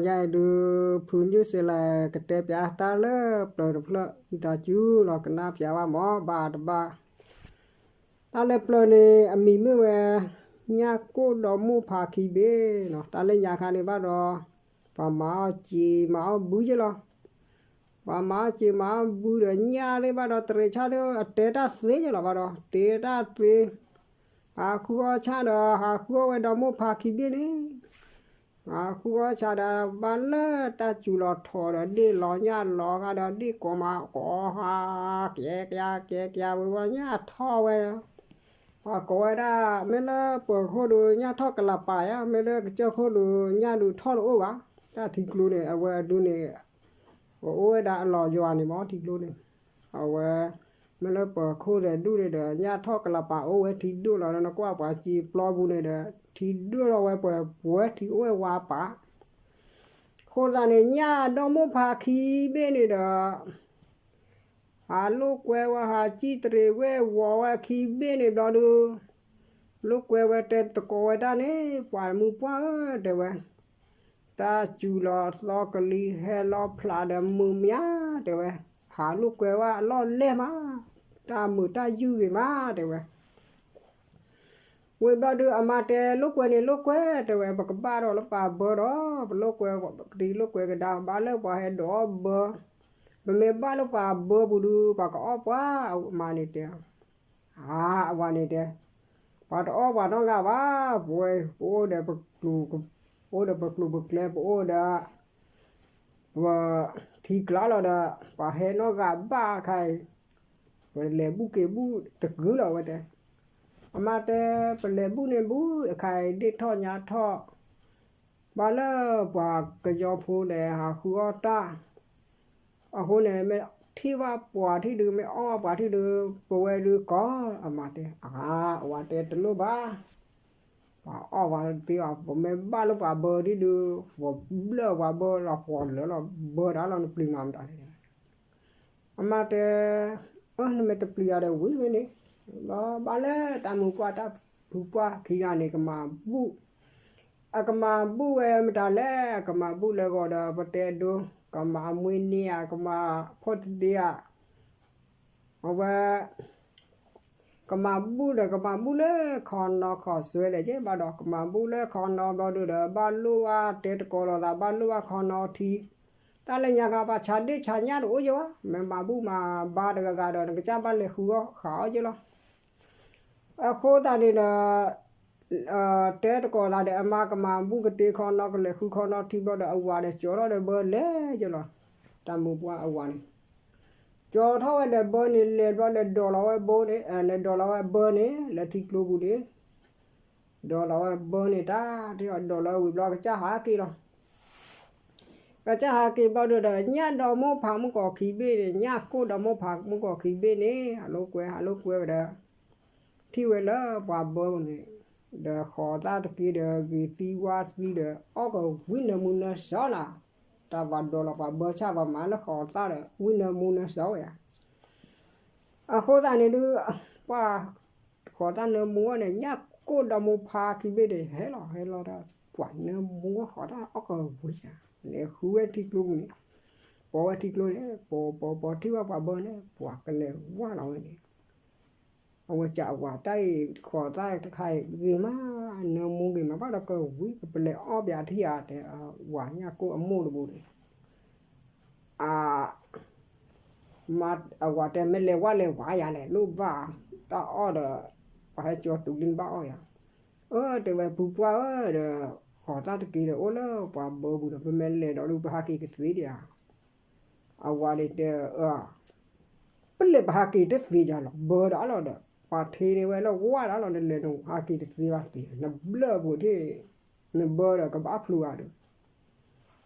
ညါအံၤဒုး ဖုညုၣ်စ့လး ကတဲပၠးတၢ်လၢပျၢၤတဖျၢၣ် ဝံသးစူၤလီၤ ကနၣ်ပၠးဘၣ်မး ဘၣ်တဘၣ်. တၢ်လၢပျၢၤန့ၣ် အမံၤမ့ၢ်ဝဲ ညၣ်ကိၣ်ဒီမိၢ်ဖးခံဘ့ၣ်နီၤ. တၢ်လၢညါခါန့ၣ်ဘၣ်ဒီး ပှၤမၤအီၣ်စ့မၤအီၣ်ဘုက့လီၤ. ပှၤမၤအီၣ်စ့မၤအီၣ်ဘုဒီး ညၣ်သ့ၣ်ဘၣ်ဒီး တရံးဆၣ်ဒီး အတဲတၢ်သ့က့လီၤဘၣ်ဒီး တဲတၢ်သ့, ဟးဃုအီၣ်ဆၣ်ဒီး ဟးဃုအီၣ်ဝဲဒီမိၢ်ဖးခံဘ့ၣ်န့ၣ် ဟးဃုအီၣ်ဆၣ်ဒီး ဘၣ်လၢတၢ်စူၤလီၤထီၣ်ဒီး ဒ့ၣ်လီၤညၣ်လီၤဃါဒီး ဒ့ၣ်ကိးမးကိးဟး ကဲကယၤ ကဲကယၤဝဲဝဲ ညၣ်ထီၣ်ဝဲဒီး ပှၤကိးဝဲဒၣ် မ့ၢ်လၢပၢၤခိၣ်ဒုး ညၣ်ထီၣ်ကလးပာ်ယါ, မ့ၢ်လၢကစၢၢ်ခိၣ်ဒုး ညၣ်ဒုးထီၣ်တအိၣ်ဘၣ်. တၢ်ထံကျိန့ၣ် အဝဲအဒုန့ၣ် ပအိၣ်ဝဲဒၣ်အလီၢ်ယွၤန့ၣ်မ့ၢ် ထံကျိန့ၣ် အဝဲ မ့ၢ်လၢပၢၤခိၣ်ဒီးဒူၣ်န့ၣ်ဒီး ညၣ်ထီၣ်ကလးပာ်အိၣ်ဝဲထံဒိၣ်လီၤဒီး နကွၢ်ပှၤစံာ်ပျီပူၤန့ၣ်ဒီး ထံဒိၣ်လီၤဝဲပှဲၤပှဲၤ ထံအိၣ်ဝဲဝါပာ်. အဃိသတးန့ၣ် ညၣ်ဒီမိၢ်ဖးခံဘ့ၣ်န့ၣ်ဒီး ဟးလိာ်ကွဲဝဲ ဟးစံၣ်တရံးဝဲ ဝီၤဝဲခံဘ့ၣ်န့ၣ်ဘျီဒုး လိာ်ကွဲဝဲတဲသကိးဝဲဒၣ်န့ၣ် ပှၤမုၢ်ပှၢ်ဧၢ တဲဝဲ, တၢ်စူၤလီၤသီကလံၤ ဟဲလီၤဖျးဒီးမုာ်မး တဲဝဲ, ဟးလိာ်ကွဲဝဲအလီၢ်လဲၢ်မး, တၢ်မုာ်တၢ်ယုၢ်ဂ့ၤမး တဲဝဲ. ဝံၤဘျီဒုး အမါတဲ လိာ်ကွဲန့ၣ်လိာ်ကွဲ တဲဝဲ, ပကဘၣ်ဒီးလၢပှၤဘၢဒီး ပလိာ်ကွဲ ပတလိာ်ကွဲကဒါ ဘၣ်လၢပှၤဟဲဒိးအီၣ်ဘၢ, ပမ့ၢ်ဘၣ်လၢပှၤဘၢပူၤဒုး ပှၤကအီၣ်ပှၤ, အမါန့ၣ်တဲ အဝၤန့ၣ်တဲ, ပှၤတအီၣ်ပှၤနီတဂၤဘၣ်, ပဝဲ ပအိၣ်ဒီးပကျိၤ, ပအိၣ်ဒီးပကျိၤပကျဲ ပအိၣ်ဒီး ပထံကျါလီၤဒီး ပှၤဟဲနီတဂၤဘၣ်အခါအံၤ ပလဲၤဘူၣ်က့ၤဘူၣ်တကုလီၤဝဲတဲ. အမါတဲ ပလဲၤဘူၣ်န့ၣ်ဘူၣ်အခါအံၤ ဒ့ၣ်ထီၣ်ညါထီၣ် ဘၣ်လၢပှၤကညီဖိန့ၣ် ဟးဃုအီၣ်တၢ် အဃိန့ၣ် မ့ၢ်ထံၣ်ဘၣ်ပှၤထံၣ်ဒုး မ့ၢ်အီၣ်ဘၣ်ပှၤထံၣ်ဒုး ပဝဲဒုးကီ အမါတဲ, အဝၤတဲ တလိၣ်ဘၣ်, ပှၤအီၣ်ပှၤသ့ဘၣ်, ပမ့ၢ်ဘၣ်လၢပှၤဘၢဒ်ဒုး ပှၤဘျၢပှၤဘၢလီၤ ပှၤလၢာ်လီၤ ဘၢတၢ်လီၤ နပျံၤမၤမတၤလဲၣ်. အမါတဲ, အၢ နမ့ၢ်တပျံၤယၤဒီးဝံၤဝဲန့ၣ်, ဘၣ်လၢတၢ်မုၢ်ပှၢ်တၢ်ဖုပှၢ်ခံဂၤန့ၣ် ကမၤဘူၣ်, အကမၤဘူၣ်ဝဲမတၤလဲၣ်, အကမၤဘူၣ်လၢဂီၤဒီး ပတဲဒိ ကမၤမှ့န့ၢ်ဧါ, ကမၤဖီၣ်တဒ့ဧါ, အဝဲ ကမၤဘူၣ်ဒီးကမၤဘူၣ်လၢခီနီခီဆွဲလဲၣ်က့ဘၣ်ဒီး ကမၤဘူၣ်လၢခီနီဘျီဒုးဒီး ဘၣ်လိၣ်ဘၣ်တဲသကိးလိာ်သး ဘၣ်လိၣ်ဘၣ်ခီနီထံ, တၢ်လၢညါခါ ပှၤဆါဒ့ၣ်ဆါညၣ်တအိၣ်ယဲဘၣ်, မ့ၢ်မၤဘူၣ်မၤဘါတဂၤဂၤဒီး နကစၢ်ဘၣ်လဲၤဃုအီၣ်ဃးအီၣ်က့လီၤ. အဃိသတးန့ၣ်ဒီး တဲသကိးသးဒီး အမါကမၤဘူၣ်ကတ့ခီနီ ကလဲၤဃုခီနီထံဘျီဒီး အဝၤဒီးကၠီထီၣ်ဒီးဘၢလဲၤက့လီၤ. တၢ်မုၢ်ပှၢ်အဝၤန့ၣ် ကၠီထီၣ်ဝဲဒီးဘၢန့ၣ် လဲၤဘျီလဲၤဒိးလီၤဝဲဘိန့ၣ်, လဲၤဒိးလီၤဝဲဘၢန့ၣ် လၢထံကျိပူၤန့ၣ်, ဒိးလီၤဝဲဘၢန့ၣ် တၢ်တအီၣ်ဒိးလီၤဝံၤဘျီ ကစၢ်ဟးက့ၤလီၤ. ကစၢ်ဟးက့ၤဘျီဒုးဒီး ညၣ်ဒီမိၢ်ဖးမုၢ်ကီၤခံဘ့ၣ်န့ၣ်, ညၣ်ကိၣ်ဒီမိၢ်ဖးမုၢ်ကီၤခံဘ့ၣ်န့ၣ် ဟးလိာ်ကွဲ ဟးလိာ်ကွဲဝဲဒီး ထံၣ်ဝဲလၢပှၤဘၢပူၤန့ၣ်, ဒီးဃီၤတၢ်တက့ဒီး ဂ့ၤသံဝါသံဒီး အီၣ်ကဝံနၢမူနၢစၢလီၤ. တၢ်ပှၤဒိးလီၤပှၤဘၢဆၣ် ပှၤမၤလၢဃီၤတၢ်ဒီး ဝံနၢမူနၢစၢဝဲဧါ. အဃိသတးန့ၣ်ဒုး ပှၤဃီၤတၢ်နၢမူဝဲန့ၣ် ညၣ်ကိၣ်ဒီမိၢ်ဖးခံဘ့ၣ်န့ၣ် ဟဲလီၤဟဲလီၤဒီး ပှၤနၢမူဝဲဃီၤတၢ်အီၣ်ကဝံဧါ, လဲၤဃုဝဲထံကျိပူၤန့ၣ်, ပိာ်ဝဲထံကျိန့ၣ် ပိာ်ပိာ်ပိာ် ထံၣ်ဘၣ်ပှၤဘၢန့ၣ် ပှၤကလဲၤဝၢ်လီၤဝဲန့ၣ် အဝဲစံးအဝၤ တၢ်အံၤဃီၤတၢ်တခါအံၤဂ့ၤမး, နၢမူဂ့ၤမး ဘၣ်ဒီးကဝံ ပလဲၤအီၣ်ပှၤထံဧါ တဲ ဝၤညၣ်ကိၣ်အမိၢ်တဘိန့ၣ်, အ မါ အဝၤတဲ မ့ၢ်လဲၤဝၢ်လဲၤဝါယၤလဲၣ် လိၣ်ဘၣ်တၢ်အီၣ်ဒီး ပှၤဟဲကၠီတူၤလံနဘၣ်အီၣ်ယၤ. အၢ တဲဝဲ ဖုပှၢ်ဧၢ ဒီး ဃီၤတၢ်တက့ဒီး အိၣ်လၢပှၤဘၢပူၤဒီး ပမ့ၢ်လဲၤဒီးဒုး ပဟးက့ၤကသ့ဒံးဧါ. အဝၤန့ၣ်တဲ အၢ ပလဲၤပဟးက့ၤတသ့ယၤလီၤ ဘၢဒီးအလီၢ်ဒီး ပှၤထံန့ၢ်ဝဲလၢဝၢ်ဒီးအလီၢ်ဒီး လဲၤနဟးက့ၤတသ့ဘၣ်သ့ နဘျၢပူၤထံၣ် နဘၢဒီးကဘၣ်ဖျိဂၤဒီး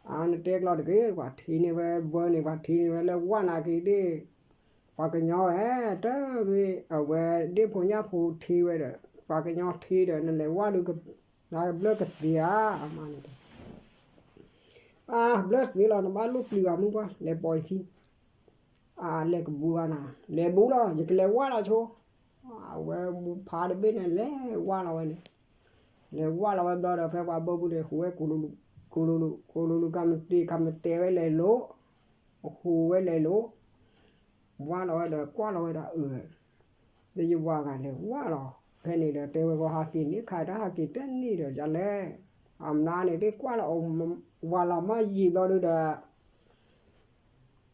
အါ နတဲကျီတဂ့ၤ ပှၤထံန့ၢ်ဝဲဘၢန့ၣ် ပှၤထံန့ၢ်ဝဲလၢဝၢ်နာ်က့ၤဒ့ၣ် ပှၤကညီဝဲ တမ့ၢ်အဝဲဒ့ၣ်ဖိညၣ်ဖိထံဝဲဒီး ပှၤကညီထံဒီး နလဲၤဝၢ်ဒုး နဘျၢကသ့ဧါ အမါန့ၣ်တဲ အါ ဘျၢသ့လီၤ နဘၣ်လိၣ်ပျံၤဘၣ်မုၢ်ပှၢ် လဲၤပိာ်ယခံ အါ လဲၤကဘူးဘၣ်နၤ လဲၤဘူးလီၤ ယကလဲၤဝၢ်လီၤဆိ အဝဲဖးတဘ့ၣ်န့ၣ် လဲၤဝၢ်လီၤဝဲန့ၣ် လဲၤဝၢ်လီၤဝဲဘျီဒီး ဖဲပှၤဘၢပူၤန့ၣ် ဟူးဝဲကူၤလူၤလူၤ ကိၢ်လူၤလူၤ ကိၢ်လူၤလူၤ ခမတ့ၢ် ခမတဲဝဲလဲၤလိၤ, ဟူးဝဲလဲၤလိၤ, ဝါလီၤဝဲဒီး ကွၢ်လီၤဝဲဒၣ်အၢ, ဒီးယဝၤဂၤလဲၤဝါလီၤ, ဖဲန့ၣ်ဒီးတဲဝဲ ဂီၤဟးက့ၤန့ၣ် ခါတၢ်ဟးက့ၤတန့ၢ်ဒီး ယလဲၣ်, အမါန့ၣ် တ့ၢ်ကွၢ်လီၤ ဝၤလီၤမၢ်ယံာ်ဘျီဒုဒီး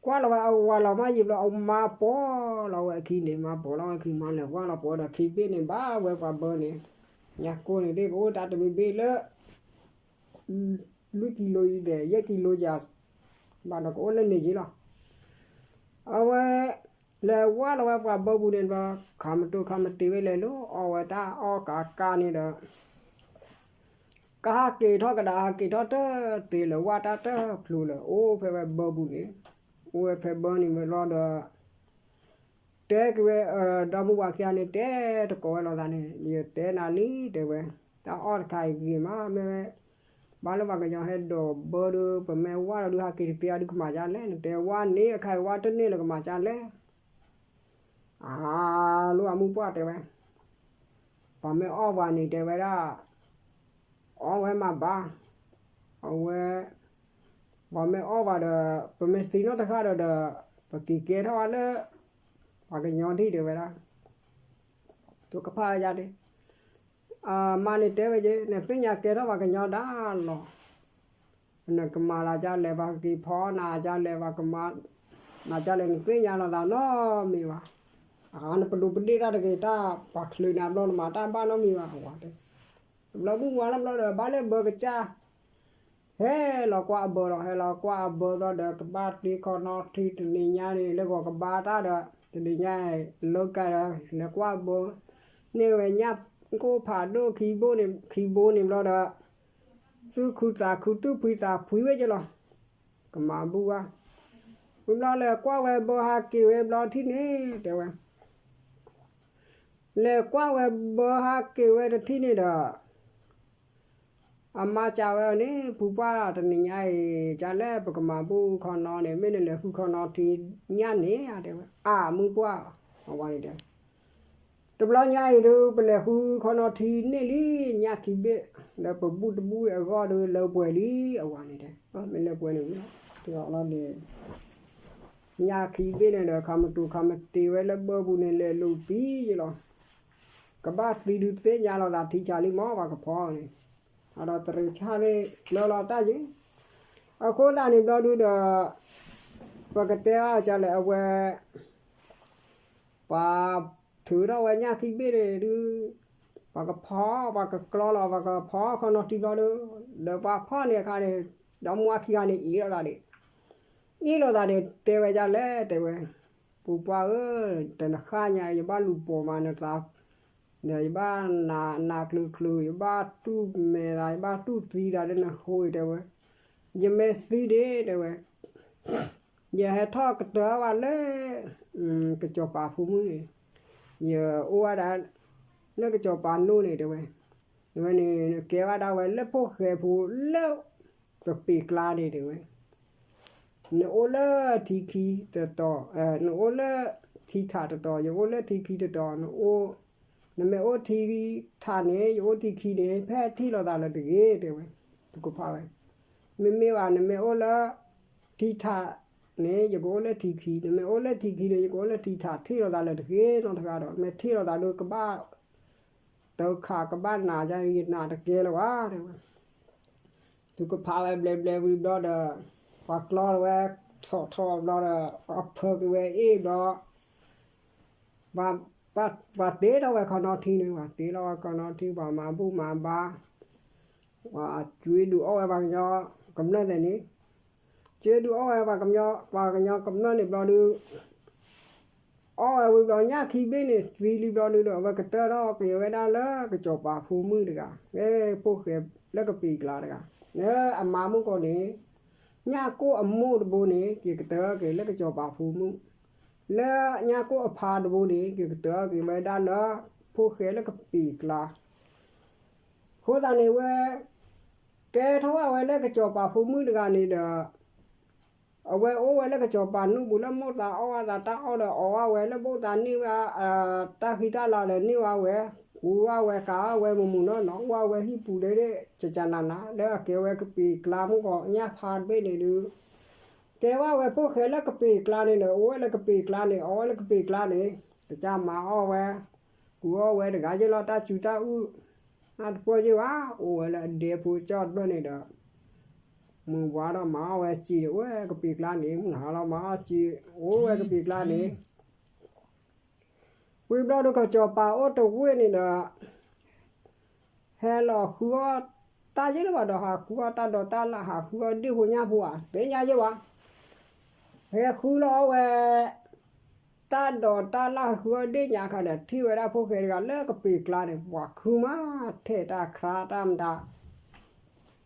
ကွၢ်လီၤဝဲအဝၤလီၤမၢ်ယံာ်ဘျီ အမါပိာ်လီၤဝဲအခံန့ၣ် မါပိာ်လီၤဝဲအခံ မါလဲၤဝါလီၤပိာ်ဒီးခံဘ့ၣ်န့ၣ် ဘၣ်ဝဲပှၤဘၢန့ၣ်, ညၣ်ကိၢ်န့ၣ် တ့ၢ်ကအိၣ်တၢ်တဘ့ၣ်ဘ့ၣ်လၢ လွံၢ်ကံလိယံၤဒဲး ယဲၢ်ကံလိယၤ, ဘၣ်ဒီးကအိၣ်လၢန့ၣ်ယံၤလီၤ. အဝဲ လဲၤဝါလီၤဝဲပှၤဘၢပူၤန့ၣ်ဘျီ, ခမတိၤခမတ့ၢ်ဝဲလဲၤလိၤ အီၣ်ဝဲတၢ်အီၣ်ကးကးန့ၣ်ဒီး ကဟးက့ၤထီၣ်ကဒါ ဟးက့ၤထီၣ်တတ့ၢ်လၢၤ ဝါတၢ်တဖျိလၢၤ အိၣ်ဖဲဝဲဘၢပူၤန့ၣ်, အိၣ်ဝဲဖဲဘၢန့ၣ်ဝဲလီၤဒီး တဲက့ၤဝဲ ဒီမါဝၤခံဂၤန့ၣ် တဲတကိးဝဲလိာ်သးန့ၣ် ယတဲနၤလံ တဲဝဲ, တၢ်အီၣ်တခါအံၤဂ့ၤမး မ့ၢ်ဝဲ ဘၣ်လၢပှၤကညီဟဲဒိးဘၢဒီး ပမ့ၢ်ဝါလီၤဒုး ဟးက့ၤတသ့အီၤဒုး ကမၤဒ်လဲၣ်, နတဲဝါန့ၣ်အခါအံၤ ဝါတန့ၢ်လၢၤ ကမၤဒ်လဲၣ်. အါ လူၢ်အမုၢ်ပှၢ်တဲဝဲ, ပှၤမ့ၢ်အီၣ်ပှၤန့ၣ် တဲဝဲဒၣ် အီၣ်ဝဲမၤဘၣ်, အဝဲ ပှၤမ့ၢ်အီၣ်ပှၤဒီး ပမ့ၢ်သံနီတဃၣ်ဒီးဒီး ပက့ၤကဲထီၣ်ဝဲလၢ ပှၤကညီထံၣ် တဲဝဲဒၣ်, တကဖၣ်ယါဒ့ အမါန့ၣ်တဲဝဲက့ၤ နသ့ၣ်ညါကဲထီၣ်ပှၤကညီဒၣ်လီၤ, နကမၤလၢကလဲၣ် ပှၤကက့ၤဖီနၤကလဲၣ် ပှၤကမၤနၤကလဲၣ် နသ့ၣ်ညါလိာ်သးနီတမံၤဘၣ်. အါ နပဒိးပဒ့ၣ်တၢ်တဂ့ၤ တၢ်ပှၤချုးနၤဘျီ နမၤတၢ်ဘၣ်နီတမံၤဘၣ် အဝၤတဲ. တဘျီမုၢ်ဝါလီၤဘျီဒီး ဘၣ်လၢဘၢကစၢ် ဟဲလီၤကွၢ်အဘၢလီၤ, ဟဲလီၤကွၢ်အဘၢဘျီဒီး ကဘၣ်တ့ခီနီထံ တနံၤညါန့ၣ် လၢဂီၤကဘါတၢ်ဒီး တနံၤညါအံၤ လၢကဒီး လဲၤကွၢ်အဘၢ န့ၢ်ဝဲညၣ်ကိၢ်ဖးဒိၣ်ခံဘိန့ၣ် ခံဘိန့ၣ်ဘျီဒီး သူၣ်ခုသးခု သူၣ်ဖှံသးဖှံဝဲက့ၤလီၤ. ကမၤဘူၣ်ဘၣ်. ဝံၤဘျီလဲၤကွၢ်ဝဲဘၢဟးက့ၤဝဲဘျီထံၣ်န့ၣ် တဲဝဲ လဲၤကွၢ်ဝဲဘၢဟးက့ၤဝဲတထံၣ်န့ၣ်ဒီး အမါစံးဝဲအီၤန့ၣ် ဖုပှၢ်တနံၤညါအံၤ ကလဲၣ် ပကမၤဘူၣ်ခီနီန့ၣ် မ့ၢ်နလဲၤဃုခီနီထံညၣ်န့ၣ် တဲဝဲ အါ မုၢ်ပှၢ် အဝၤန့ၣ်တဲ တဘျီညါအံၤဒုး ပလဲၤဃုခီနီထံန့ၢ်လံ ညၣ်ခံဘ့ၣ် လၢပဘူၣ်တဘူၣ်အဂီၢ်ဒုး လၢပှဲၤလံ အဝၤန့ၣ်တဲ မ့ၢ်လၢပှဲၤန့ၣ်ဝံၤလီၤ တဂီၤလီၤန့ၣ် ညၣ်ခံဘ့ၣ်န့ၣ်ဒီး ခးမတူၤခးမတ့ၤဝဲလၢဘၢပူၤန့ၣ် လဲၤလိာ်ပံယလီၤ. ကဘၣ်သံဒုးသ့ၣ်ညါလိာ်သးထံဆးလံမး ပှၤကဖီန့ၣ် အဒီးတရံးဆၣ်န့ၣ် ကျၢလီၤတၢ်ယံၤ အဃိသတးန့ၣ်ဘျီဒုဒီး ပကတဲအီၤကလဲၣ် အဝဲ ပှၤထုးထီၣ်ဝဲညၣ်ခံဘ့ၣ်န့ၣ်ဒုး ပှၤကဖီ ပှၤကကျီလီၤ ပှၤကဖီခီနီထံဘျီဒုး ဒီးပှၤဖီၣ်န့ၣ်အခါန့ၣ် ဒီမါဝၤခံဂၤန့ၣ် အ့ၣ်လိာ်သးန့ၣ် အ့ၣ်လိာ်သးန့ၣ် တဲဝဲဒ်လဲၣ် တဲဝဲ ပူၤပှၢ်ဧၢ တနဃၣ်ညါ ယဘၣ်လူၤပိာ်မးနသး ဒီးယဘၣ်နးနးကျုၤကျုၤ ယဘၣ်တူၢ်မဲာ်သး ယဘၣ်တူၢ်သံသးလၢနဃိ တဲဝဲ ယမ့ၢ်သံန့ၣ် တဲဝဲ ယဟဲထီၣ်ကတၢၢ်ဘၣ်လၢ ကစီၤပၤဖိမုၣ်န့ၣ် ယအိၣ်ဝဲဒၣ် လၢကစီၤပၤနိၣ်န့ၣ် တဲဝဲ တဲဝဲန့ၣ် ကဲဝဲဒၣ်ဝဲလၢဖိၣ်ဃဲဖိလၢ ပပ့ၤကျါန့ၣ် တဲဝဲ နအိၣ်လၢထံခံတတီၤ နအိၣ်လၢထံထးတတီၤ ယအိၣ်လၢထံခံတတီၤ နအိၣ် နမ့ၢ်အိၣ်ထံထးန့ၣ် ယအိၣ်ထံခံန့ၣ် ဖဲထံၣ်လိာ်သးလၢတဂ့ၤ တဲဝဲ သုကဖးဝဲ မ့မ့ၢ်ဘၣ် နမ့ၢ်အိၣ်လၢထံထးန့ၣ် ယကအိၣ်လၢထံခံ နမ့ၢ်အိၣ်လၢထံခံန့ၣ် ယကအိၣ်လၢထံထး ထံၣ်လိာ်သးလၢတဂ့ၤနီတဂၤဒီး မ့ၢ်ထံၣ်လိာ်သးဒုးကဘၣ် တခးကဘၣ်နးယါ ယနးတကဲလၢၤဘၣ် တဲဝဲ သုကဖးဝဲဘျဲဘျဲဝံၤဘျီဒီး ပှၤကျီလီၤဝဲ ဆီၣ်ထီၣ်ဘျီဒီး ပှၤဖၢက့ၤဝဲအ့ၣ်ဘျီ ပှၤတ့ထီၣ်ဝဲခီနီထံန့ၣ် ပှၤတ့ထီၣ်ဝဲခီနီထံ ပှၤမၤဘူၣ်မၤဘါ ပှၤစူဒုးအီၣ်ဝဲပှၤကညီကမျၢၢ်သ့ၣ်န့ၣ် စူဒုးအီၣ်ဝဲပှၤကညီ ပှၤကညီကမျၢၢ်န့ၣ်ဘျီဒုး အီၣ်ဝဲဝံၤဘျီ ညၣ်ခံဘ့ၣ်န့ၣ်သံလံဘျီဒုးဒီး အဝဲကတၢၢ်ထီၣ်က့ၤဝဲဒၣ်လၢကစီၤပၤဖိမုၣ်တဂၤ လၢဖိၣ်ဃဲလၢကပ့ၤကျါတဂၤ လၢအမါမုၣ်ကီၢ်န့ၣ် ညၣ်ကိၢ်အမိၢ်တဘိန့ၣ် က့ၤကတၢၢ်က့ၤလၢကစီၤပၤဖိမုၣ် လၢညၣ်ကိၢ်အဖါတဘိန့ၣ် က့ၤကတၢၢ်က့ၤဝဲဒၣ်လၢ ဖိၣ်ဃဲလၢကပ့ၤကျါ အဃိသတးန့ၣ်ဝဲ ကဲထီၣ်ဝဲလၢကစီၤပၤဖိမုၣ်တဂၤန့ၣ်ဒီး အဝဲအိၣ်ဝဲလၢကစီၤပၤနူၢ်ပူၤလၢ မိၢ်သးအီၣ်ဝဲသးတၢ်အီၣ်ဒီး အီၣ်ဝဲလၢ မိၢ်သးန့ၢ်ဝဲ တၢ်ဃံတၢ်လၤဒီးန့ၢ်ဝဲဝဲ ကူအီၣ်ဝဲကၤအီၣ်ဝဲမုာ်မုာ်နီၢ်နီၢ် အိၣ်ဝဲဟံၣ်ပူၤလၢ ကကနၤနၤ လၢအကဲဝဲကပံာ်ကျါမုၢ်ဂီၤညၣ်ဖးတဘ့ၣ်န့ၣ်ဒုး ကဲဝဲဝဲဖိၣ်ဃဲလၢကပံာ်ကျါန့ၣ်ဒီး အိၣ်ဝဲလၢကပံာ်ကျါန့ၣ် အီၣ်ဝဲလၢကပံာ်ကျါန့ၣ် ကစၢ်မၤအီၣ်ဝဲ ကူအီၣ်ဝဲတဂၤယ့ၢ်လီၤ တၢ်စူၤတၢ်အုၣ် နတပှီၢ်ယ့ၢ်ဘၣ် အိၣ်ဝဲလၢအဒဲဖိကၠီၣ်တဖျၢၣ်န့ၣ်ဒီး မုၢ်ဝါဒီးမၤအီၣ်ဝဲစ့ဒီး အိၣ်ဝဲကပံာ်ကျါန့ၣ် မုၢ်နၤဟါလီၤမၤအီၣ်စ့ အိၣ်ဝဲကပံာ်ကျါန့ၣ် ဝံၤဘျီဒီး ကစီၤပၤအိၣ်တဝ့ၢ်န့ၣ်ဒီး ဟဲလီၤဃုအီၣ်တၢ်ယ့ၢ်လၢၤဘၣ်ဒီး ဟးဃုအီၣ်တၢ်ဒိးတၢ်လၣ် ဟးဃုအီၣ်ဒ့ၣ်ဖိညၣ်ဖိဧါ သ့ၣ်ညါယ့ၢ်ဝဲ ဟဲဃုလီၤအီၣ်ဝဲ တၢ်ဒိးတၢ်လၣ် ဟးဃုအီၣ်ဒ့ၣ်ညါခါဒီး ထံၣ်ဝဲဒၣ်ဖိၣ်ဃဲတဂၤလၢကပံာ်ကျါန့ၣ် ပှၤခုမး ထဲးတၢ်ခရါတၢ်မတၤ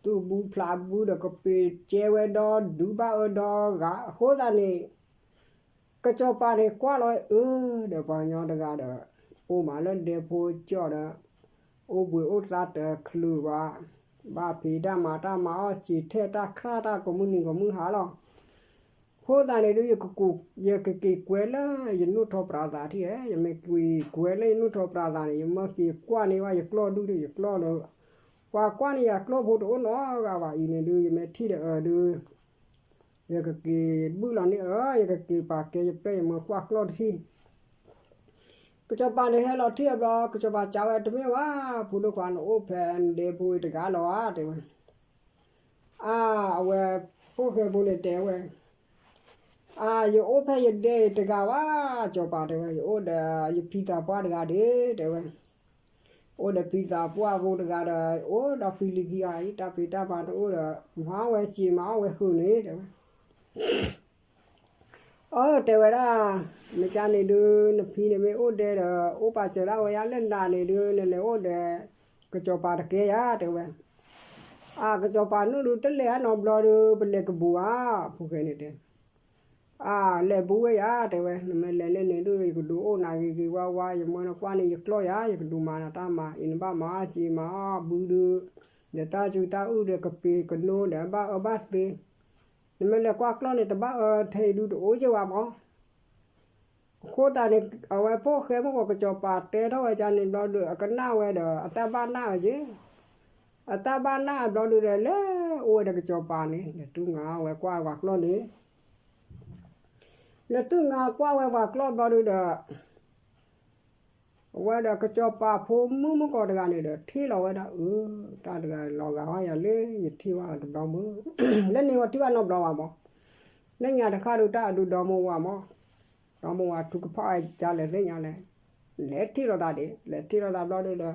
သူၣ်ဘုဖျးဘုဒီး ကပ့ၤကဲဝဲဒီဒူဘၣ်အၢဒီဂၤ အဃိသတးန့ၣ် ကစီၤပၤန့ၣ်ကွၢ်လီၤအၢ ဒီးပှၤကညီတဂၤဒီး အိၣ်မးလၢဒဲဖိကၠီၣ်ဒီး အိၣ်ဘှံးအိၣ်သါတချုးဘၣ် ဘၣ်ဖံးတၢ်မၤတၢ်မၤအီၣ်စ့ ထဲးတၢ်ခရါတၢ် ကိးမုၢ်နံၤကိးမုၢ်ဟါလီၤ. အဃိသတးန့ၣ်ဒုး ယကက့ၤကွဲလၢယနိၣ်ထီၣ်ပြးသးထံၣ်ဧါ ယမ့ၢ်က့ၤကွဲလၢယနိၣ်ထီၣ်ပြးသးန့ၣ် ယမ့ၢ်က့ၤကွၢ်န့ၢ်ဘၣ်ယကျီၢ်ဒူၣ်ဒီး ယကျီၢ်လၢ ပှၤကွၢ်န့ၢ်ယကျီၢ်ဖိတအိၣ်နီတဂၤဘၣ်အံၤန့ၣ်ဒုး ယမ့ၢ်ထံၣ်ဒီးအၢဒုး ယကက့ၤဘုၣ်လီၤန့ၢ်အၢ ယကက့ၤပာ်ကဲယပြဲၢ် ယမ့ၢ်ကွၢ်ကျီၢ်တထံၣ် ကစီၤပၤန့ၣ်ဟဲလီၤထံၣ်အဘျီ ကစီၤပၤစံးဝဲ တမ့ၢ်ဝဲ ဖိဒိၣ်ခွါ နအိၣ်ဖဲနဒဲဖိအံၤတဂၤလီၤဧါ တဲဝဲ. အါ အဝဲ ဖိၣ်ဃဲဖိန့ၣ်တဲဝဲ, အါ ယအိၣ်ဖဲယဒဲအံၤတဂၤဘၣ် စီၤပၤတဲဝဲ, ယအိၣ်ဒီးယဖံသးပှၢ်တဂၤဒၣ် တဲဝဲ, အိၣ်ဒီးဖံသးပှၢ်ဖိတဂၤဒီး အိၣ်ဒီးဖံလံၤခံဂၤအံၤ တၢ်ဖံးတၢ်မၤတအိၣ်ဒီး မၤအီၣ်ဝဲစ့မၤအီၣ်ဝဲဃုာ်န့ၣ် တဲဝဲ အၢ တဲဝဲဒၣ်, မ့ၢ်ကန့ၣ်ဒုး နဖံန့ၣ်မ့ၢ်အိၣ်ဒဲဒီး အိၣ်ပာ်စၢၤဒၣ်ဝဲယၤလၢနၤန့ၣ်ဒုး နလဲၤအိၣ်ဒီး ကစီၤပၤတကဲယၤ တဲဝဲ, အါ ကစီၤပၤနုၣ်ဒုးတလဲၤဧါနီတဘျီဒုး ပလဲၤကဘူးဧါ ဖိၣ်ဃဲန့ၣ်တဲ, အါ လဲၤဘူးဝဲယၤ တဲဝဲ နမ့ၢ်လဲၤလၢန့ၣ်ဒုး ယကဒုးအိၣ်နၤဂ့ၤဂ့ၤဝါဝါ ယမၢနကွၢ်န့ၢ်ယကျီၢ်ယၤ ယကဒုးမၤနၤတၢ်မၤ အံၤနဘၣ်မၤအါစ့မၤအီၣ်ဘုဒုး ဒီးတၢ်စူၤတၢ်အုၣ်ဒီးကပ့ၤကနိဒီးဘၣ်အၢဘၣ်သီ နမ့ၢ်လဲၤကွၢ်ကျီၢ်န့ၣ် တဘၣ်အၢထဲအံၤဒုးတအိၣ်က့ၤဝဲမး, အဃိသတးန့ၣ် အဝဲဖိၣ်ဃဲမုၢ်ဂီၤကစီၤပၤတဲထီၣ်ဝဲကန့ၣ်ဘျီဒုး အကနၣ်ဝဲဒီး အတၢ်ဘၣ်နၢ်အီၤက့ၤ, အတၢ်ဘၣ်နၢ်အဘျီဒုးဒီး လဲၤအိၣ်ဝဲဒီးကစီၤပၤန့ၣ် လဲၤတူၢ်ငါဝဲကွၢ်ဝဲကျီၢ်န့ၣ် လဲၤတူၢ်ငါကွၢ်ဝဲပှၤကျီၢ်ဘျီဒုးဒီး အဝဲဒီးကစီၤပၤဖိမုၣ်မုၢ်ကီၢ်တဂၤန့ၣ်ဒီး ထံၣ်လီၤဝဲဒၣ်အၢ တၢ်တဂၤလီၤဂာ်ဝဲယၤလၢ ယထံၣ်ဝဲတဘျီမုၢ် လၢန့ၣ်ဝဲထံၣ်ဘၣ်နီတဘျီဘၣ်မး, လၢညါတဃၣ်ဒုးတၢ်အဒုးဒီမါဝၤမး, ဒီမါဝၤထုကဖၣ်ဝဲကလဲၤသ့ၣ်ညါလဲၣ်, လဲၤထံၣ်လိာ်သးဒၣ် လဲၤထံၣ်လိာ်သးဘျီဒုးဒီး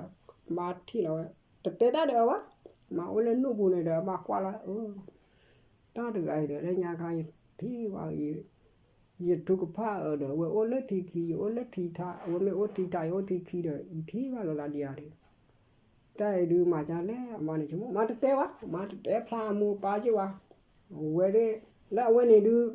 ဘၣ်ထံၣ်လီၤဝဲ, တတဲတၢ်ဒီးအၢဘၣ်, မၤအိၣ်လၢနူၢ်ပူၤန့ၣ်ဒီး ဘၣ်ကွၢ်လီၤအၢ တၢ်တဂၤအံၤဒီး လၢညါခါယထံၣ်ဘၣ်အံၤ ယထုကဖၣ်အၢဒီး အဝဲအိၣ်လၢထံခံ ယအိၣ်လၢထံထး အဝဲမ့ၢ်အိၣ်ထံထး ယအိၣ်ထံခံဒီး ယထံၣ်ဘၣ်လိာ်သးဒံးဧါဒီး တၢ်အံၤဒုးမၤကလဲၣ် အမါန့ၣ်ဆိကမိၣ် မၤတတဲဘၣ် မၤတတဲဖျါအမိၢ်ပၢ်က့ၤဝဲ, အဝဲဒၣ် လၢအဝဲန့ၣ်ဒုး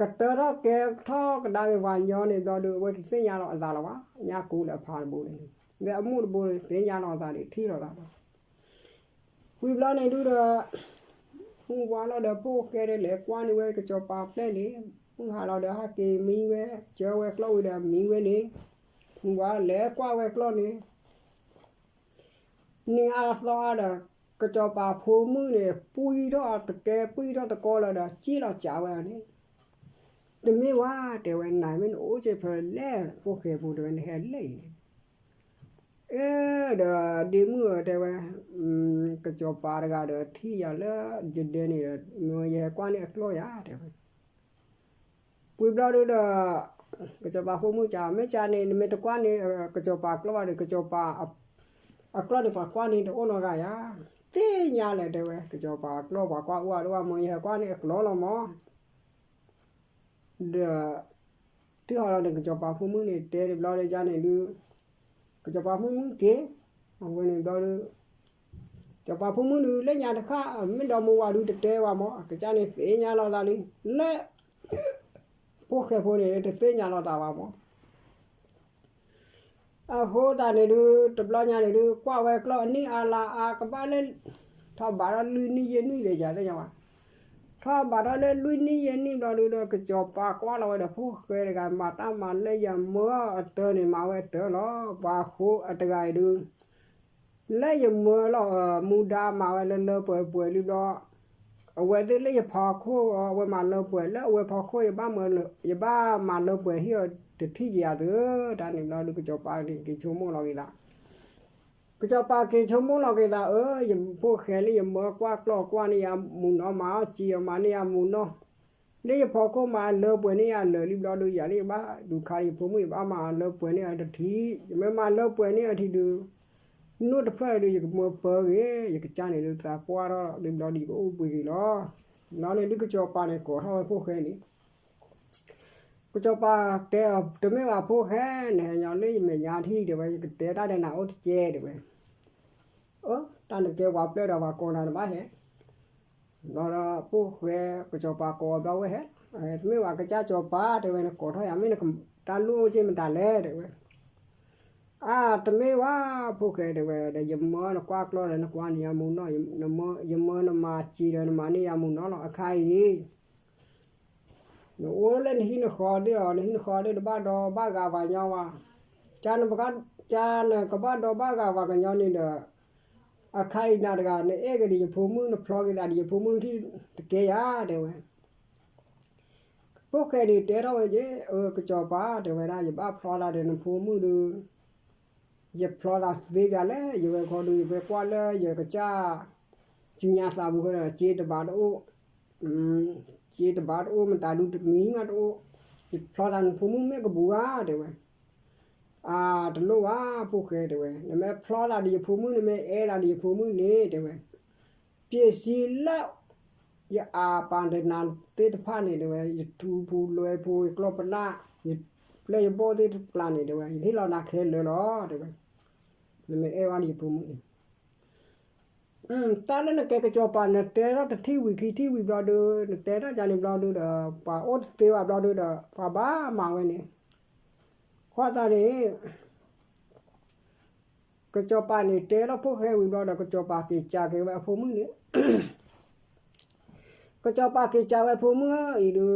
ကတၢၢ်ထီၣ်ကဲထီၣ်ကဒါက့ၤပှၤညီန့ၣ်ဘျီဒုး အဝဲတသ့ၣ်ညါလီၤအသးလီၤဘၣ်, ညၣ်ကိးလၢအဖါတဘိန့ၣ် လၢအမိၢ်တဘိန့ၣ် သ့ၣ်ညါလီၤအသးန့ၣ် ထံၣ်လီၤသးလီၤ ဝံၤဘျီန့ၣ်ဒုးဒီး မုၢ်ဝါလီၤဒီးဖိၣ်ဃဲဒီးလဲၤကွၢ်န့ၢ်ဝဲကစီၤပၤပျဲၢ်န့ၣ်, မုၢ်ဟါလီၤဒီးဟဲက့ၤမံဝဲ, ကၢဝဲကျီၢ်ဝံၤဒီးမံဝဲန့ၣ်, မုၢ်ဝါလဲၤကွၢ်ဝဲကျီၢ်န့ၣ်, နံၤအါသီအါဒီး ကစီၤပၤဖိမုၣ်န့ၣ် ပှံၢ်ထီၣ်တကဲ ပှံၢ်ထီၣ်တကီလီၤဒီး စံၣ်လီၤစးဝဲန့ၣ်, တမ့ၢ်ဝဲ တဲဝဲ နၤမ့ၢ်နအိၣ်က့ၤဖဲလဲၣ် ဖိၣ်ဃဲဖိတဲဝဲ နဟဲလဲၣ်အံၤ အၢ ဒီးဒ့မုၣ်ဧၢ တဲဝဲ, ကစီၤပၤတဂၤဒီးထံၣ်ယၤလၢယဒဲန့ၣ်ဒီး မ့ၢ်ယဟဲကွၢ်န့ၢ်အကျီၢ်ယၤ တဲဝဲ, ဝံၤဘျီဒုးဒီး ကစီၤပၤဖိမုၣ်က မ့ၢ်ကန့ၣ် နမ့ၢ်တကွၢ်န့ၢ် ကစီၤပၤအကျီၢ်ဘၣ်ဒီး ကစီၤပၤအကျီၢ်န့ၣ် ပှၤကွၢ်န့ၢ်တအိၣ်နီတဂၤယၤ, သ့ၣ်ညါလဲၣ် တဲဝဲ ကစီၤပၤအကျီၢ်ပှၤကွၢ်အိၣ်အါဒိၣ်မး မ့ၢ်ယဟဲကွၢ်န့ၢ်အကျီၢ်လီၤမး ဒီး ထံၣ်ဟီလီၤဒီး ကစီၤပၤဖိမုၣ်န့ၣ် တဲတဘျီဒီးယၤန့ၣ်ဒုး ကစီၤပၤဖိမုၣ်က့ၤ, အဝဲန့ၣ်ဘျီဒုး ကစီၤပၤဖိမုၣ်ဒုး လၢညါတဃၣ် မ့ၢ်ဒီမါဝၤဒုးတတဲဝဲမး အကစၢ်န့ၣ်သ့ၣ်ညါလီၤသးလံ လၢ ဖိၣ်ဃဲဖိန့ၣ် တသ့ၣ်ညါလီၤသးဘၣ်မး အဃိသတးန့ၣ်ဒုး တဘျီညါန့ၣ်ဒုး ကွၢ်ဝဲကျီၢ်အနံၣ်အါလါအါ ကဘၣ်လၢ ထီၣ်ဘးထီၣ်လွံၢ်နံၣ်ယဲၢ်နံၣ်လံယၤသ့ၣ်ညါဘၣ်, ထီၣ်ဘၣ်ထီၣ်လၢလွံၢ်နံၣ်ယဲၢ်နံၣ်ဘျီဒုဒီး ကစီၤပၤကွၢ်လီၤဝဲဒီးဖိၣ်ဃဲတဂၤ မၤတၢ်မၤလၢယမၢအတၢ်န့ၣ် မၤဝဲအတၢ်လီၤ. ပှၤဃိအတဂၤအံၤဒု လၢယမၢလီၤ မူဒါမၤဝဲလၢလၢပှဲၤပှဲၤလံဘျီ, အဝဲသ့ၣ်လၢယဖီခိၣ်အဝဲမၤလၢပှဲၤ လၢအဝဲဖီခိၣ် ယဘၣ်မၤလၢပှဲၤ ဟ့ၣ်အီၤတထံၣ်ကယၤသု, တၢ်န့ၣ်ဘျီဒု ကစီၤပၤန့ၣ် က့ၤဆိကမိၣ်လီၤက့ၤသး ကစီၤပၤက့ၤဆိကမိၣ်လီၤက့ၤသး အၢ ယဖိၣ်ဃဲလၢယမၢကွၢ်ကျီၢ်ကွၢ်န့ၢ်ယၤမူနီၤ မၤအီၣ်စ့အီၤမၤန့ၢ်ယၤမူနီၤ, လၢယဖီခိၣ်မၤလၢပှဲၤန့ၢ်ယၤလၢာ်လံဘျီဒု ယၤလၢယဘၣ်ဒုးခါယဖိမုၣ် ယဘၣ်မၤလၢပှဲၤန့ၢ်အီၤတထံၣ်, ယမ့ၢ်မၤလၢပှဲၤန့ၢ်အီၤတထံၣ်ဒု နိၣ်တဖျၢၣ်ဒု ယကမၢပၢဂ့ၤ ယကစၢ်န့ၣ်ဒု သးပှၢ်ထီၣ်လံဘျီဒု ယကအိၣ်ဘှံးက့ၤလီၤ. ဘျီန့ၣ်ဒု ကစီၤပၤန့ၣ် ကိးထီၣ်ဝဲဖိၣ်ဃဲန့ၣ် ကစီၤပၤတဲအီၤ တမ့ၢ်ဘၣ်ဖိၣ်ဃဲ နဟဲညီလၢယမဲာ်ညါထံၣ်တဲဝဲ ယကတဲတၢ်ဒီးနၤအိၣ်တကဲတဲဝဲ, အၢ တၢ်နကဲပှၤပျဲၢ်ဒီးပှၤကိးနၤတဘၣ်ဟဲ, ဘျီဒီးဖိၣ်ဃဲ ကစီၤပၤကိးအီၤဘျီဝဲဟဲ, တမ့ၢ်ဘၣ်ကစၢ်စီၤပၤတဲဝဲ နကိးထီၣ်ယၤမ့ၢ်နတၢ်လိၣ်အိၣ်က့မတၤလဲၣ်တဲဝဲ, အါ တမ့ၢ်ဘၣ်ဖိၣ်ဃဲတဲဝဲ ဒီးယမၢနကွၢ်ကျီၢ်ဒီးနကွၢ်န့ၢ်ယၤမူနီၤ, ယမၢနမၤစ့ဒီးနမၤန့ၢ်ယၤမူနီၤလီၤ အခါအံၤ နအိၣ်လၢနဟံၣ်နဃီသ့ၣ်အီၤ နဟံၣ်နဃီသ့ၣ်တဘၣ်ဒီးဘၣ်ဂၤပှၤကညီဘၣ်, ကနကဘၣ်ဒီးဘၣ်ဂၤပှၤကညီန့ၣ်ဒီး အခါအံၤနၤတဂၤ နအဲၣ်ကဒီးယဖိမုၣ်နဖျီက့ၤသးဒီးယဖိမုၣ်ထံၣ်တကဲယၤတဲဝဲ, ဖိၣ်ဃဲန့ၣ်တဲထီၣ်ဝဲက့ၤ အၢ ကစီၤပၤတဲဝဲဒၣ် ယဘၣ်ဖျီသးဒီးနဖိမုၣ်ဒီး ယဖျီသးသ့ဒ်လဲၣ် ယဝဲခီဒု ယဖဲကွၢ်လၢယကစၢ် စုညါသးပူၤဃီဒီး စ့တဘၣ်တအိၣ်, စ့တဘၣ်တအိၣ် မတၤဒုတမံၤမးတအိၣ်, ယဖျီသးနဖိမုၣ်မ့ၢ်ကဘူးဧါတဲဝဲ, အါ တလိၣ်ဘၣ်ဖိၣ်ဃဲတဲဝဲ နမ့ၢ်ဖျီသးဒီးယဖိမုၣ် နမ့ၢ်အဲၣ်သးဒီးယဖိမုၣ်န့ၣ်တဲဝဲ ပျ့ၤစံလၢ ယအပၢ်ဒီးနၤသ့ၣ်တဖၣ်န့ၣ်တဲဝဲ ယထူဖိလွဲဖိ ယကျီၢ်ပနၢ် ယပျဲၢ်ယဘီၣ်သ့ၣ်တဖၣ်န့ၣ်တဲဝဲ ယဟ့ၣ်လီၤနၤခဲလၢာ်လီၤတဲဝဲ, နမ့ၢ်အဲၣ်ဝဲဒၣ်ယဖိမုၣ်န့ၣ် တၢ်လၢနကဲကစီၤပၤ နတဲထီၣ်တထံၣ်ဝံၤခံထံၣ်ဝံၤဘျီဒု နတဲထီၣ်ယၤန့ၣ်ဘျီဒုဒီး ပှၤအိၣ်တသ့ဘၣ်ဘျီဒုဒီး ပှၤဘၣ်မၤဝဲန့ၣ်, ဃိသတးန့ၣ် ကစီၤပၤန့ၣ်တဲထီၣ်ဖိၣ်ဃဲဝံၤဘျီဒီး ကစီၤပၤက့ၤစံးက့ၤဝဲအဖိမုၣ်န့ၣ်, ကစီၤပၤက့ၤစံးဝဲဖိမုၣ်အံၤဒု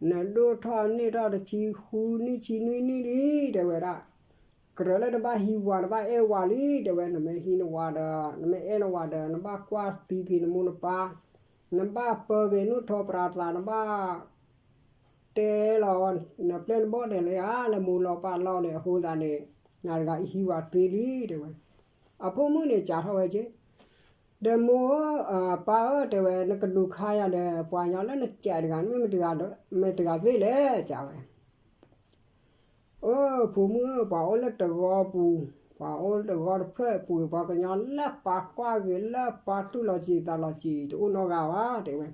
နဒိၣ်ထီၣ်န့ၢ်ထီၣ်တဆံဃုနံၣ်ဆံနွံနံၣ်လံတဲဝဲဒၣ်, ကြၢးလၢနဘၣ်ဟံးဝၤတဘၣ်အဲၣ်ဝၤလံတဲဝဲ နမ့ၢ်ဟံးနဝၤဒီး နမ့ၢ်အဲၣ်နဝၤဒီး နဘၣ်ကွၢ်သံဖံးနမိၢ်နပၢ်, နဘၣ်ပၢက့ၤနူၢ်ထီၣ်ပြးသး နဘၣ် တဲလီၤ နပျဲၢ်နဘီၣ်ဒဲးလၢယၤ လၢမိၢ်လီၤပၢ်လီၤန့ၣ် အဃိသတးန့ၣ် နၤတဂၤအံၤဟံးဝၤသ့လံတဲဝဲ, အဖိမုၣ်န့ၣ်စံးထီၣ်ဝဲက့ၤ, ဒီးမိၢ်ဧၢ ပၢ်ဧၢတဲဝဲ နကဒုးခါယၤဒီး ပှၤကညီလၢနစံးတဂၤ မ့ၢ်မတဂၤသ့လဲၣ်စံးဝဲ အၢ ဖိမုၣ်ဧၢ ပှၤအိၣ်လၢတဂီၤပူၤ, ပှၤအိၣ်လၢတဂီၤတဖျၢၣ်ပူၤ ပှၤကညီလၢပှၤကွၢ်ဂ့ၤလၢပှၤသူၣ်လီၤစံာ်သးလီၤစံာ် တအိၣ်နီတဂၤဘၣ်တဲဝဲ,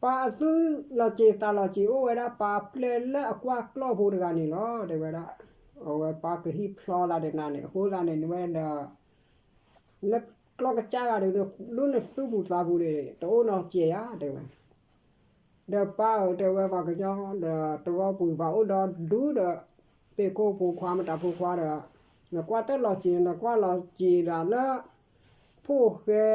ပှၤအသူၣ်လီၤစံာ်သးလီၤစံာ်အိၣ်ဝဲဒၣ် ပှၤပျဲၢ်လၢအကွၢ်ကျီၢ်ဖိတဂၤန့ၣ်လီၤတဲဝဲဒၣ်, အဝဲပၢ်ကဟံးဖျီသးဒီးနၤန့ၣ် အဃိသတးန့ၣ် နဝဲဒီး လၢကျီၢ်ကစၢ်ဂၤဒီး လၢနသူၣ်ပူၤသးပူၤန့ၣ် တအိၣ်နီတစဲးယၤတဲဝဲ ဒီးပၢ်ဧၢတဲဝဲ ပှၤကညီဒီးတဂီၤပူၤ ပှၤအိၣ်ဒီဒူၣ်ဒီး သ့ၣ်ကိၢ်ဖိခွါမတၤဖိခွါဒီး နကွၢ်တၢ်လီၤစံာ် နကွၢ်လီၤစံာ်ဒၣ်လၢ ဖိၣ်ဃဲ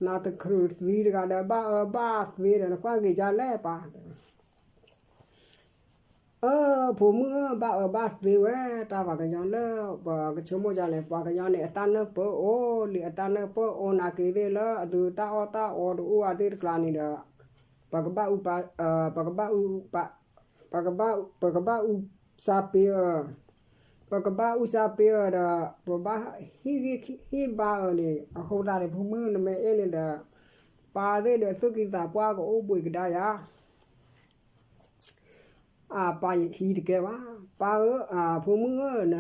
နၤတချုးသံတဂၤဒီး ဘၣ်အၢဘၣ်သ့ဒီး နကွၢ်က့ၤဒ်လဲၣ်ပၢ် အၢ ဖိမုၣ်ဧၢ ဘၣ်အၢဘၣ်သ့ဝဲ တၢ်ပှၤကညီလၢ ပကဆိကမိၣ်ဒ်လဲၣ် ပှၤကညီန့ၣ် အတၢ်နၢ်ပၢၢ်အိၣ်လံ အတၢ်နၢ်ပၢၢ်အိၣ်နာ်က့ၤသ့ၣ်လၢ အသုတၢ်အီၣ်တၢ်အီတအိၣ်အသ့ၣ်တကျါန့ၣ်ဒီး ပကဘၣ်အူ ပကဘၣ်အူ ပကဘၣ်အူစၢ်ပ့အၢ ပကဘၣ်အူစၢ်ပ့အၢဒီး ပဘၣ်ဟ့ၣ်ဂံၢ်ဟ့ၣ်ဘါအၢန့ၣ် အဃိသတးန့ၣ် ဖိမုၣ်နမ့ၢ်အဲၣ်န့ၣ်ဒီး ပၢ်သ့ၣ်ဒီးသူၣ်ကံၢ်သးပှၢ်ကအိၣ်ဘှံးကဒါယၤ အပၢ်ယဟံးတကဲဘၣ် ပၢ်ဧၢ ဖိမုၣ်ဧၢ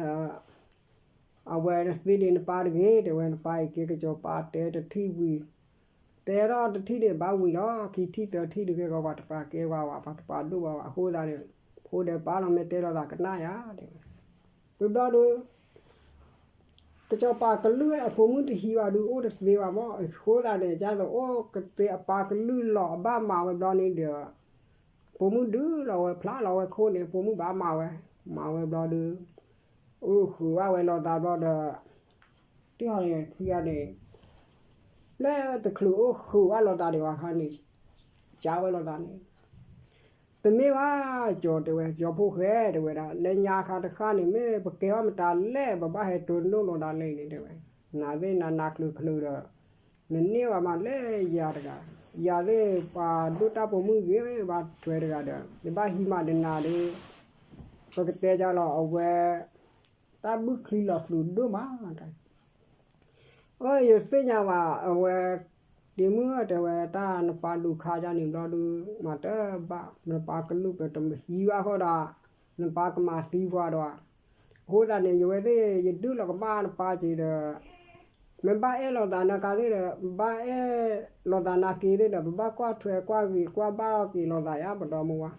အဝဲနသ့န့ၣ်နပၢ်တဂ့ၤ တဲဝဲနပၢ်အံၤက့ၤကစီၤပၤတဲတထံၣ်ဝံၤ တဲထီၣ်တထံၣ်န့ၣ်ဘၣ်ဝံၤလီၤ ခံထံၣ်သၢထံၣ်တဂ့ၤကီး ပှၤတပာ်ကဲဝဲ ပှၤတပာ်ဒိၣ်ဘၣ်ဝဲ အဃိသတးန့ၣ် ဖိဒီးပၢ်လီၤမ့ၢ်တဲလီၤသးကနၣ်ယၤ တဲဝဲ ဝံၤဘျီဒီး ကစီၤပၤကလုၢ်ဝဲအဖိမုၣ်တဟံးဘၣ်ဒုးအိၣ်တသ့ဘၣ်မး အဃိသတးန့ၣ် ကၢ်သိးအိၣ်ကသ့အပၢ်ကလုၢ်လီၤအဘၣ်မၤဝဲဘျီန့ၣ်ဒီး ဖိမုၣ်ဒုးလီၤဝဲဖျါလီၤဝဲခိၣ်န့ၣ် ဖိမုၣ်ဘၣ်မၤဝဲ မၤဝဲဘျီဒီး အိၣ်ဃုာ်ဘၣ်ဝဲလီၤသးဘျီဒီး တၢ်ဟီန့ၣ် ထံဂၤန့ၣ် လၢတချုးအိၣ်ဃုာ်ဘၣ်လိာ်သးဒံးဘၣ်ခါန့ၣ်, ကးဝဲလိာ်သးန့ၣ်, တမ့ၢ်ဘၣ်ကၠီတဲဝဲ, ကၠီဖိၣ်ဃဲတဲဝဲဒၣ်, လၢညါခါတဃၣ်န့ၣ် မ့ၢ်ပကဲဘၣ်မတၤလဲၣ်, ပဘၣ်ဟဲတိၢ်နီၣ်လိာ်သးလဲၣ်န့ၣ်တဲဝဲ, နသ့ၣ်နနါချုးချုးဒီး နန့ၢ်ဘၣ်မးလၢယၤတဂၤ, ယၤသ့ၣ်ပှၤဒိၣ်တၢ်ပိာ်မုၣ်ဂ့ၤဘၣ်ထွဲတဂၤဒီး နဘၣ်ဟံးမးဒီးနၤဒီး ပကတဲကၢ်လီၤအဝဲ တၢ်ဘုချံလီၤကျိၤဒိၣ်မး. အၢ ယသ့ၣ်ညါဘၣ် အဝဲ ဒ့မုၣ်တဲဝဲ တၢ်နပၢ်ဒုးခါယၤန့ၣ်ဘျီဒုး မၤတဘၣ် နပၢ်ကလူးပတမဟံးဘၣ်ဃီဒီး နပၢ်ကမၤသံပှၤဒီး အဃိသတးန့ၣ် ယဝဲသ့ၣ် ယဒုးလီၤကဘၣ်နပၢ်က့ၤဒီး မ့ၢ်ဘၣ်အဲၣ်လိာ်သးနၤကါသ့ၣ်ဒီး ဘၣ်အဲၣ်လိာ်သးနၤက့ၤသ့ၣ်ဒီး ပဘၣ်ကွၢ်ထွဲကွၢ်ဂ့ၤကွၢ်ဘၣ်ထီၣ်က့ၤလိာ်သးယါပဒီမုၢ်ဝါ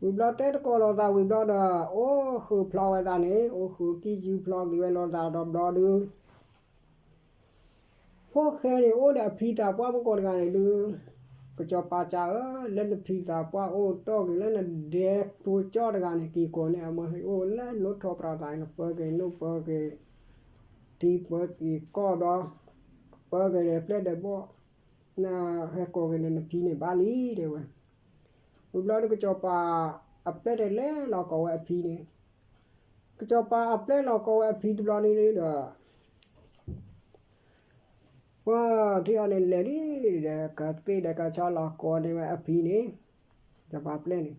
ဝံၤဘျီတဲသကိးလိာ်သးဝံၤဘျီဒီး အိၣ်ဃုာ်ဖျီဝဲသးန့ၣ် အိၣ်ဃုာ်ကံၢ်စုဖျီက့ၤဝဲလိာ်သးဒီးဘျီဒုး ဖိၣ်ဃဲန့ၣ် အိၣ်ဒီးအဖံသးပှၢ်မုၢ်ကီးတဂၤန့ၣ်ဒုး ကစီၤပၤစံးဧၢ, လၢနဖံသးပှၢ်အိၣ်တီၢ်က့ၤလၢနဒဲဖိကၠီတဂၤန့ၣ် က့ၤကိးန့ၢ်အမၢဟဲအိၣ်လၢနိထီပြးသးန့ၣ် ပၢက့ၤနိၣ်ပၢက့ၤ ထံပၢက့ၤကီၢ်ဒီး ပၢက့ၤဒီးပျဲၢ်ဒီးဘီၣ် နဟဲကိးက့ၤန့ၣ်နဖံန့ၣ်ဘၣ်လံတဲဝဲ. ဝံၤဘျီဒုးကစီၤပၤအပျဲၢ်န့ၣ်လဲၤလီၤကိးဝဲအဖံန့ၣ်, ကစီၤပၤအပျဲၢ်လီၤကိးဝဲအဖံတဘျီန့ၣ်ဒီး ပှၤထံၣ်အီၤန့ၣ်လဲၤလံဒီး ကသ့ၣ်ဒီးကဆီလီၤကိးန့ၢ်ဝဲအဖံန့ၣ်, ကစီၤပၤပျဲၢ်န့ၣ်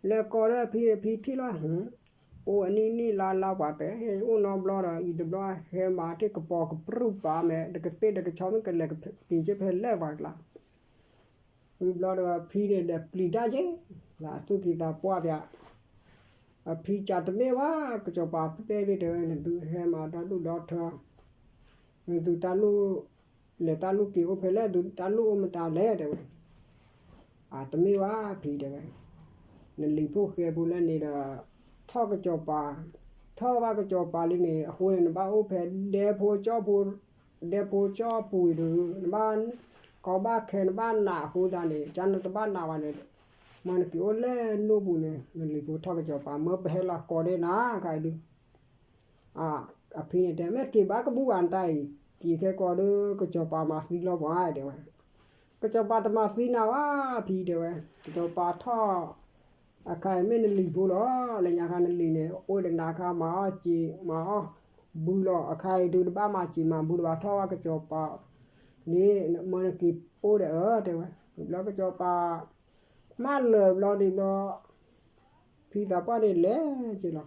လဲၤကိးဒီးအဖံန့ၣ် ဖံထံၣ်လီၤ, အိၣ်အနံၣ်နံၣ်လါလါပှၤတဟဲအိၣ်နီတဘျီဒီး အံၤတဘျီဟဲမၤတ့ၢ်ကပိာ်ကပြုၢ်ပာ်မဲာ် ဒီးကသ့ၣ်ဒီးကဆီမ့ၢ်ကလဲၤက့ၤက့ၤဖဲလဲၣ်ပှၤကျါ ဝံၤဘျီဒီးအဖံန့ၣ်ဒီးပျံၤတၢ်က့ၤ, လၢအသူၣ်ကံၢ်သးပှၢ်ပၠး, အဖံစံးတမ့ၢ်ဘၣ် ကစီၤပၤပျဲၢ်သ့ၣ်တဲဝဲ နသုဟဲမၤဒီဒူၣ်ဒီထၢ, နသုတၢ်လူၢ်, လဲၤတၢ်လူၢ်က့ၤအိၣ်ဖဲလဲၣ် သုတၢ်လူၢ်အိၣ်မတၤလဲၣ်တဲဝဲ, အတမ့ၢ်ဘၣ်ဖံတဲဝဲ, နလံၤဖိၣ်ဃဲဖိလၢန့ၣ်ဒီး, ထီၣ်ကစီၤပၤ, ထီၣ်ဘၣ်ကစီၤပၤလံန့ၣ် အဃိန့ၣ် နဘၣ်အိၣ်ဖဲဒဲဖိကၠီၣ်ဖိ ဒဲဖိကၠီၣ်ပူၤအံၤဒီး နဘၣ်ကီဘၣ်ခဲနဘၣ်နာ်အဃိသတးန့ၣ် ကနတဘၣ်နာ်ဘၣ်န့ၣ်, မ့ၢ်နက့ၤအိၣ်လၢနိၣ်ပူၤန့ၣ် နလံၤဖိထီၣ်ကစီၤပၤ မၢပဟဲလီၤကိးဒဲးနၤခါအံၤဒုး, အဖံန့ၣ်တဲ မ့ၢ်က့ၤဘၣ်ကဘူၣ်ဘၣ်နတၢ်အံၤ, က့ၤခဲကိးဒုး ကစီၤပၤမၤသံလီၤပှၤတဲဝဲ, ကစီၤပၤတမၤသံနၤဘၣ်ဖံတဲဝဲ, ကစီၤပၤထီၣ် အခါအံၤမ့ၢ်နလံၤဖိလီၤ, လၢညါခါနလံၤန့ၣ် အိၣ်ဒီးနၤခါမၤအီၣ်စံာ်မၤအီၣ်ဘုလီၤ, အခါအံၤဒုးတဘၣ်မၤစံာ်မၤဘုလၢၤဘၣ် ထီၣ်ဘၣ်ကစီၤပၤန့ၣ် မၢနက့ၤအိၣ်ဒီးအၢတဲဝဲ, ဝံၤဘျီကစီၤပၤ မၢလၢာ်ဘျီန့ၣ်ဘျီ, ဖံသးပှၢ်န့ၣ်လဲၤက့ၤလီၤ.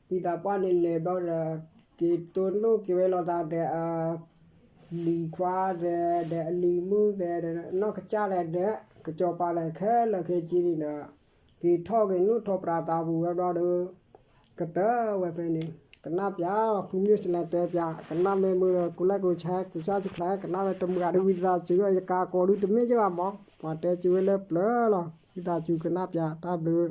ဖံသးပှၢ်န့ၣ်လဲၤဘျီဒီး က့ၤတိၢ်နီၣ်က့ၤဝဲလိာ်သးဒီးအလံၤခွါဒီး ဒီးအလံၤမုၣ်ဒီး ဒီးနီၢ်ကစၢ်ဒီး ဒီးကစီၤပၤဒီးခဲလၢာ်ခဲဆ့န့ၣ်ဒီး က့ၤထီၣ်က့ၤနိၣ်ထီၣ်ပြးသးပူၤဝဲဘျီဒီး ကတၢၢ်ဝဲဖဲန့ၣ် ကနၣ်ပၠး ဖုမုၢ်စလဲတဲပၠး ကနၣ်မ့ၢ်မုာ်ဒီး ကိးလဲကိးဆဲ ကိးဆၣ်ကိးချဲ ကနၣ်ဝဲတမုာ်ဂ့ၤဒီး ဝံသးစူၤဒီး ယကးကိးဒုတမ့ၢ်က့ဘၣ်မး ပှၤတဲစူၤဝဲလၢပျၢၤလီၤ ဝံသးစူၤကနၣ်ပၠး တၢ်ဘျုး